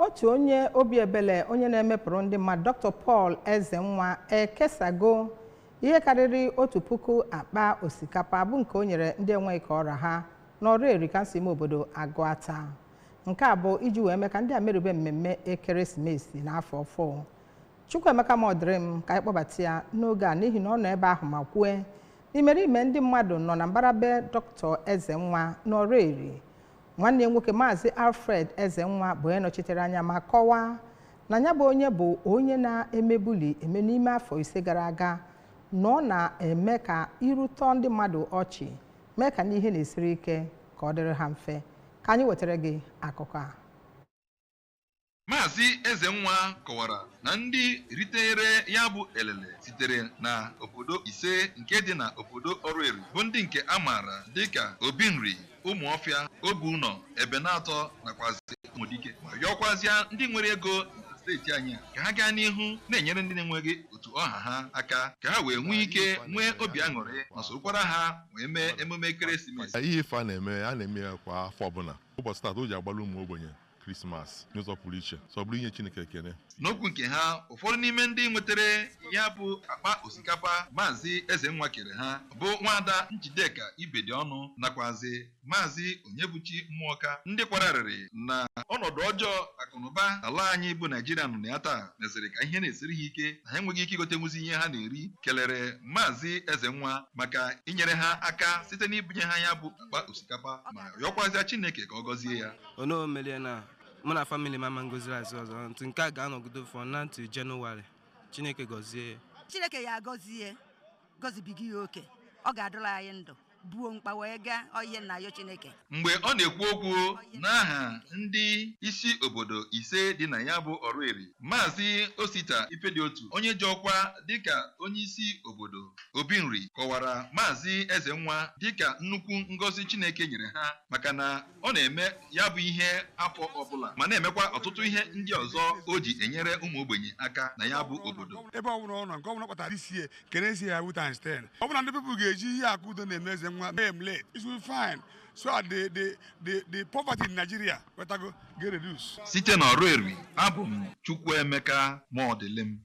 Otu onye obi ebele, onye na-emepụrụ ndị mmadụ, Dr. Paul Ezenwa, ekesago ihe karịrị 1000 akpa osikapa bụ nke o nyere ndị enweghị ka ọra ha n'ọrụ Eri, kansụl ime obodo Agụata. Nke a bụ iji wee mee ka ndị a merube mmemme ekeresimesi n'afọ ọfụ. Chukwuemeka Mọdịrịm, ka anyị kpọbata ya n'oge a n'ihi na ọ nọ ebe ahụ ma kwue n'imerime ndị mmadụ nọ na mbara be Dr. Ezenwa n'ọrụ Eri. Nwanne ya nwoke, Maazị Alfred Ezenwa, bụ onye nọchitere anya ma kọwaa na ya bụ onye bụ onye na-emebuli eme n'ime afọ 5 gara aga, na ọ na-eme ka iru tọọ ndị mmadụ ọchị, mee ka n'ihe na-esiri ike ka ọ dịrị ha mfe. Ka anyị wetara gị akụkọ a. Maazị Ezenwa kọwara na ndị ritere ya bụ elele sitere na obodo ise nke dị na obodo Ọrụeri, bụ ndị nke a maara dịka Obinri, Ụmụọfịa, Obuụnọ, Ebenatọ nakwazi Ụmụdike, ma yọkwazịa ndị nwere ego na steeti anyị a ka ha gaa n'ihu na-enyere ndị na-enweghị otu ọha ha aka, ka ha wee nwee ike nwee obi aṅụrị ma sorokwara ha wee mee emume ekeresimesi. Ihe ife a na-eme ya kwa afọ ọbụla. Ụbọchị taata o ji agbalụ ụmụ ogbenye Krismas n'ụzọ pụrụ iche, sọ bụrụ inye Chineke ekele. N'okwu nke ha, ụfọdụ n'ime ndị nwetara ya bụ akpa osikapa Maazị Ezenwa kere ha bụ Nwaada Njideka Ibedi Ọnụ nakwazi Maazị Onyebuchi Mmụọka, ndị kwararịrị na ọnọdụ ọjọọ akụnụba ala anyị bụ Naijiria nọ na ya taa meziri ka ihe na-esiri ha ike, na ha enweghị ike igotenwuzi ihe ha na-eri, kelere Maazị Ezenwa maka inyere ha aka site n'ibunye ha ya bụ akpa osikapa, ma rịọkwazịa Chineke ka ọ gọzie ya. Ono melie na mụ na family m ama ngoziri azụ ọzọ ntụ nke a ga-anọgide for now till January. Chineke gọzie ya. Chineke ya agọzie, gọzibiga ya oke. Ọ ga-adụla anyị ndụ buo mkpa wee gaa ọ ihe nna ya Chineke. Mgbe ọ na-ekwu okwu n'aha ndị isi obodo ise dị na ya bụ Ọrụeri, Maazị Osita Ifediotu, onye ji ọkwa dịka onye isi obodo Obinri, kọwara Maazị Ezenwa dịka nnukwu ngọzi Chineke nyere ha, maka na ọ na-eme ya bụ ihe afọ ọbụla, ma na-emekwa ọtụtụ ihe ndị ọzọ o ji enyere ụmụ ogbenye aka na ya bụ obodo. Ebe ọ bụla ọ nọ, nke ọ bụla kpatara isi kenesie ya wu times 10. Ọ bụla ndị people ga-eji ihe akụ udo na-eme eze nwa mee emulate, it will be fine, so that the poverty in Nigeria wetago get reduce. Site n'Ọrụeri, abụ m Chukwuemeka Mọdịlịm.